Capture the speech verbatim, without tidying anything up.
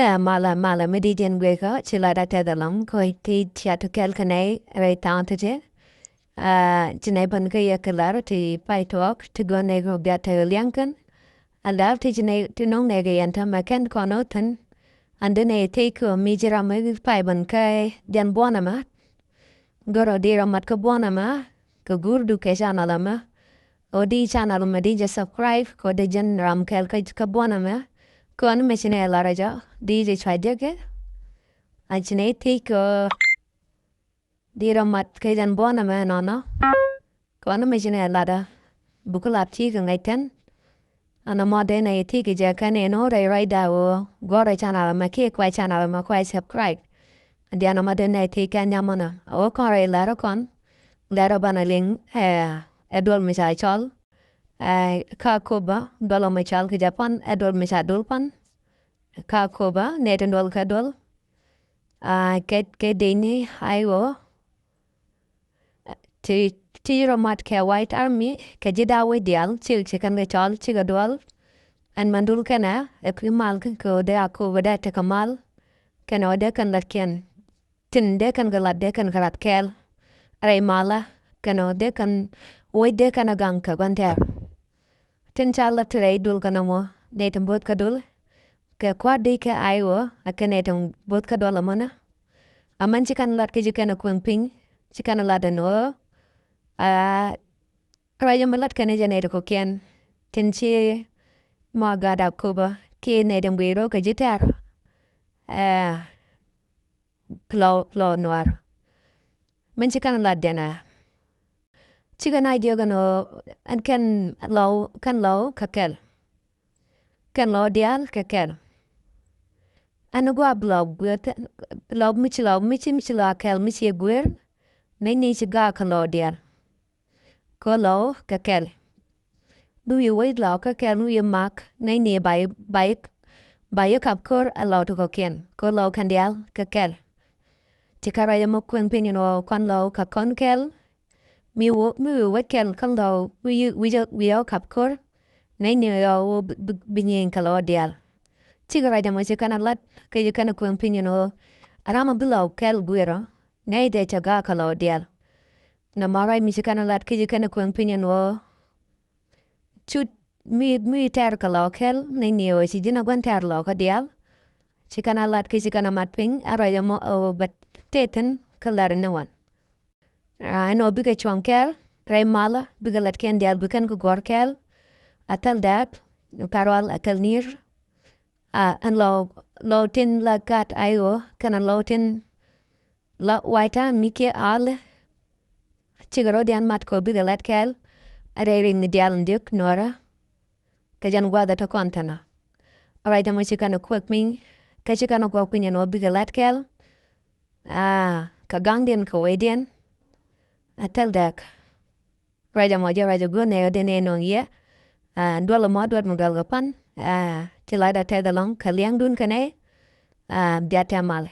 Ɛ malɛ, malɛ mi di jɛn guekä ci lat a tɛth alɔŋ kɔ ti cia ti kɛl kɛ nɛy rɛy thaŋ ti ti. Ɛ, ci nɛy bän kä yɛ kɛ lar ti pay tuɔk ti gɔn nɛy kɔ bia tɛth liɛŋ kɛn. A lar ti ci nɛy ti nɔŋ nɛy kɛ yɛn tämɛ kɛn kɔn ɔ thin. An di nɛy tey kɔ mi ci ram mi pay bän kä jɛn buɔn ɛmɛ. Gör ɔ di rɔ mat kä buɔn ɛmɛ kɛ guur du kɛ channel ɛmɛ. Ɔ di channel ɛmɛ di jɛ subscribe kɛ ɔ di jɛn ram kɛl kä, kä buɔn ɛmɛ. Kɛ ɔ ni mɛ ci nɛ lar ɛ jɔ di jɛ cua jɛ kɛ. A ci nɛ thiec kɛ ɔ di rɔ mat kɛ jɛn buɔn ɛmɛ nɔnɔ. Kɛ ɔ ni mɛ ci nɛ lar ɛ buk lat ci kɛ ŋäc tɛn. Ɛn ɛmɔ dee nɛ yɛ thiec kɛ jɛ kɛn ɛn ɣöö rɛy ruacda ɣöö guɔ̱rɛ channel ɛmɛ kiɛ kuay channel ɛmɛ kuay subscribe. Dian ɛmɔ dee nɛ thiec kɛn nyamɔnɔ. Ɣöö kɔn rɛy lɛr kɔn. Lɛr banɛ liŋ ɛ, ɛ duɔl mi ca cɔl. Ɛ, kä Akobo, duɔl mi cɔl kɛ jɛ pan, ɛ duɔl mi ca dul pan. Kä Akobo, nɛ tin duɔl kɛ duɔl. Ɛ, kɛ, kɛ dee ni ay ɣöö. Ti, ti rɔ mat kɛ White Army, kɛ ji̱ da̱a̱ wec diaal, ci, ci kɛn kɛ cɔl, ci kɛ duɔl. Ɛn man dul kɛnɛ, ɛ kui̱ mal kɛn kɛ ɣöö dee Akobo dee tekɛ mal. Kɛnɛ ɣöö dee kɛn lat kiɛn. Tin dee kɛn kɛ lat, dee kɛn kɛ lat kɛɛl. Rɛy malä, kɛnɛ ɣöö dee kɛn, wec dee kɛn ɛ gaŋ kɛ gua̱n tɛɛr. Tin ca lat ti rɛy dul kɛn ɛmɔ, nɛy tin bo̱th kä dul. Kɛ kua̱r di kɛ ay ɣöö, a kɛn nɛy tin bo̱th kä duɔl ɛmɔnä. Amäni ci kɛn lat kä ci kɛn ɛ kueŋ piny, ci kɛn ɛ lat ɛn ɣöö. A, ruac ɛmɛ lat kɛn jɛ nɛy ti kɔ̱kiɛn. Tin ci mɔ gat Akobo, kiɛ nɛy tin guic rɔ kɛ ji̱ tɛɛr. Ɛ, lɔ, lɔ nuaar. Min ci kɛn lat jɛn ɛ. Cikɛ na jiök ɛn ɣöö ɛn kɛn lɔw, kɛn lɔw kɛ kɛl. Kɛn lɔw diaal kɛ kɛl. Ɛn gua̱a̱p lɔw gui̱i̱r, lɔw mi ci lɔw, mi ci, mi ci lɔw kɛl, mi ci gui̱i̱r. Nɛy ni ci gaak kɛ lɔw diaal. Kɛ lɔw kɛ kɛl. Bi wi̱i̱ wec lɔw kɛ kɛl, wi̱i̱ mak, nɛy ni ba, ba, ba yɛ kap ko̱r ɛ lɔw ti kɔ̱kiɛn. Kɛ lɔw kɛn diaal kɛ kɛl. Ci kɛ ruac ɛmɔ kueŋ piny ɛn ɣöö kɔn lɔw kɛ kɔn kɛl. Mi wä, mi wi̱i̱ wä kɛl kä lɔw wi̱i̱, wi̱i̱, wi̱i̱ ɔ kap ko̱r. Nɛy ni ɣöö bi, bi, bi nyieny kɛ lɔw diaal. Cikɛ ruac ɛmɔ ci kɛn ɛ lat, kɛ ci kɛn ɛ kueŋ piny ɛn ɣöö. Ram ɔ bi lɔw kɛl gui̱i̱r ɔ, nɛy dee cɛ gaak kɛ lɔw diaal. Nɔmɔ ruac mi ci kɛn ɛ lat, kɛ ci kɛn ɛ kueŋ piny ɛn ɣöö. Cut mi, mi tɛɛr kɛ lɔw kɛl, nɛy ni ɣöö ci ji̱n ɛ gua̱n tɛɛr lɔw kä diaal. Ci kɛn ɛ lat, kɛ ci kɛn ɛ mat piny, a ruac ɛmɔ ɛ ɣöö bɛ tëë thi̱n kä lar ni wan. A, ɛn ɣöö bikɛ cuɔ̱ŋ kɛɛl, rɛy malä, bikɛ lat kɛn diaal, bi kɛn kɛ gɔ̱r kɛɛl. A thil dääk, thil rual, a thil ni̱i̱r. A, ɛn lɔw, lɔw tin la gat ay ɣöö, kɛn lɔw tin la White Army kiɛ alɛ. Cikɛ rɔ̱diɛn mat kɛ ɣöö bikɛ lat kɛɛl, a rɛy ri̱ŋ diaal in diök nuɔrä. Kɛ jɛn gua̱a̱th ɛ te kɔn tɛnä. Ruac ɛmɔ ci kɛn ɛ kuek piny, kä ci kɛn ɛ kuek piny ɛn ɣöö bikɛ lat kɛɛl. A, kɛ gaŋdiɛn kɛ wecdiɛn. A thil dääk. Ruac ɛmɔ jɛ ruac ɛ gua̱n nɛy ɣä dee nɛy nɔŋ yɛ. A, duɔl ɛmɔ duɔt mi duɔl kɛ pan. A, ci lat a tɛth ɛlɔ̱ŋ kɛ liɛŋdun kɛ nɛy. A, bia tɛm malɛ.